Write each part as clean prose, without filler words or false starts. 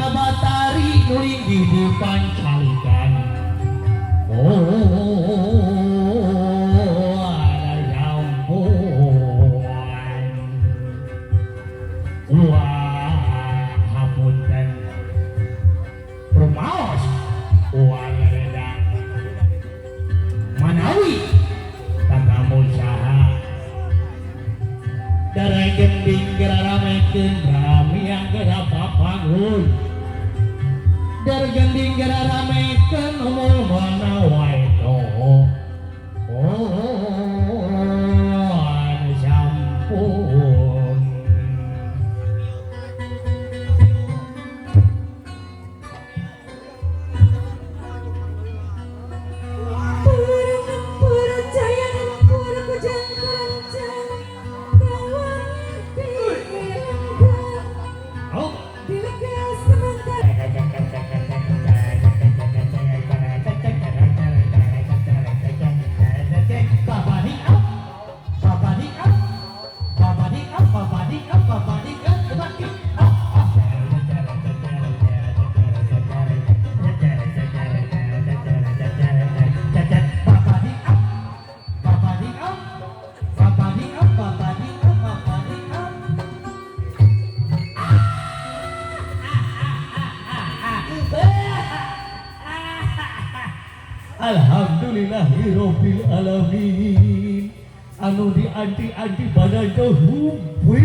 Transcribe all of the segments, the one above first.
Para batari nu linggih di pancalikan. Oh, ada jambuan. Wah, hapunten. Rumaos. Wah, reda. Manawi tatamu saha. Darah gending geraramekeun rami yang geura papangun. Dar gending geraramekeun umur mana wae toho. Oh, anu sampun. Oh. Alhamdulillahirabbil alamin. Anu dianti-anti badan teh hubi.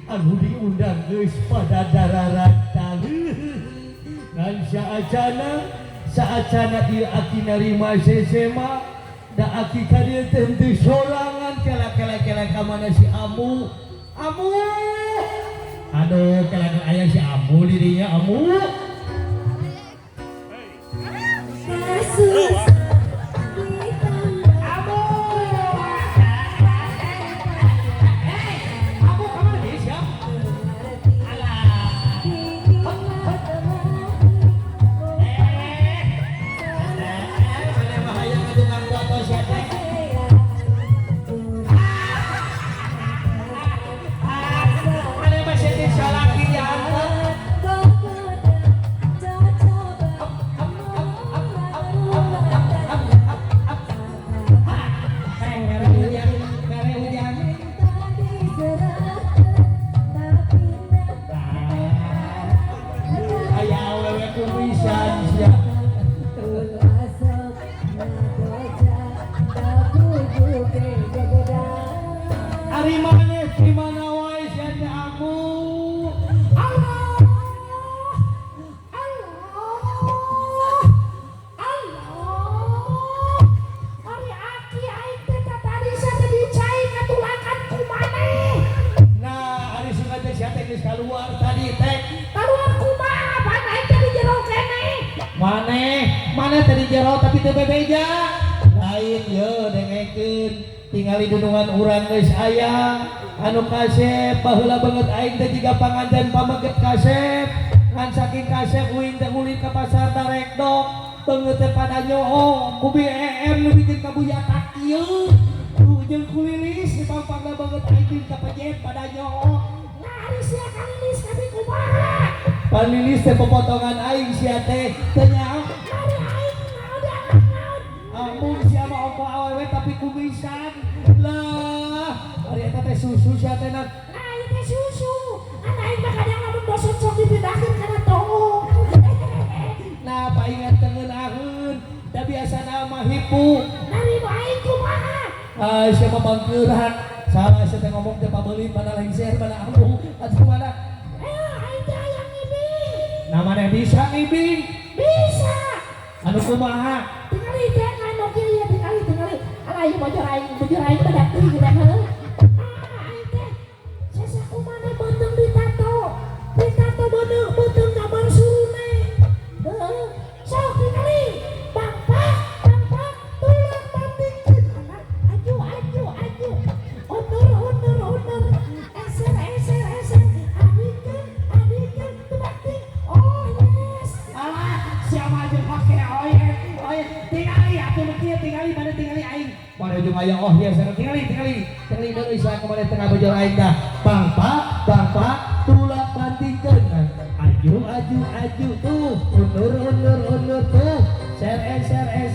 Anu diundang geus pada dararatan. Ngan saacana ieu aki narima sesema da aki ka dieu teh henteu sorangan kela-kela-kela ka mana si Amu. Amu. Aduh, kela aya si Amu di dinya Amu. Ari maneh di mana wae sia teh Amu? Allah. Allah. Allah. Ari aki aing teh tadi sia teh dicai ngatulakan ku maneh. Nah, ari sungan teh sia teh geus kaluar tadi teh. Kaluar kumaha pan aing teh di jero keneh. Maneh, maneh teh di jero tapi teu bebeja. Lain ye dengekeun tingali dunungan urang geus aya anu kasep baheula banget aing teh jiga panganten pameget kasep ngan saking kasep uing teh ulin ka pasar darekdok beungeut teh pada nyoo ku BEM nu bikin kabuyatak ieu jeung kulilis dipampangna beungeut aing jeung kapejet pada nyoo. Nah, ari sia kalilis tapi kumaha? Panilis teh popotongan aing sia teh teu nyaho. Ari aing naon dianggap naon? Ampun sia mah ongko awewe tapi kumisan lah ari eta teh susu sia teh na. Nah, ieu teh susu. An aing mah kadang lamun bosen sok dipindahkeun kana toong. Nah, paingat tengeunaheun da biasana mah hipu. Nari nu aing kumaha? Ah, sia mah bangkeuran. Salah sia teh ngomong teh pabeulit mana lengser mana ambu atuh mana. Eh, aing teh hayang ngibing. Nah, maneh bisa ngibing? Bisa. Anu kumaha? Tingali teh anu kieu ieu tingali tingali. Alah ieu bojor aing badak teuing geus heuh. Ah, aing teh sasaku maneh beuteung ditato. Ditato beuneu beuteung gambar surune. Heuh. Sok tingali. Bangpak, bangpak tulang bandingkeun. Aju aju aju. Undur undur undur. Eser eser eser. Adikeun adikeun tebak ting. Oh yes. Alah, siapa aja pake oyek, oyek. Tingali atuh nu kieu tingali mana tingali aing. Mana jeung aya oh yes tingali tingali. Tingali deui sia kumaha tengah bojor aing dah. Bangpak, bangpak tulang bandingkeun. Aju aju aju tuh, undur undur undur tuh, ser ser.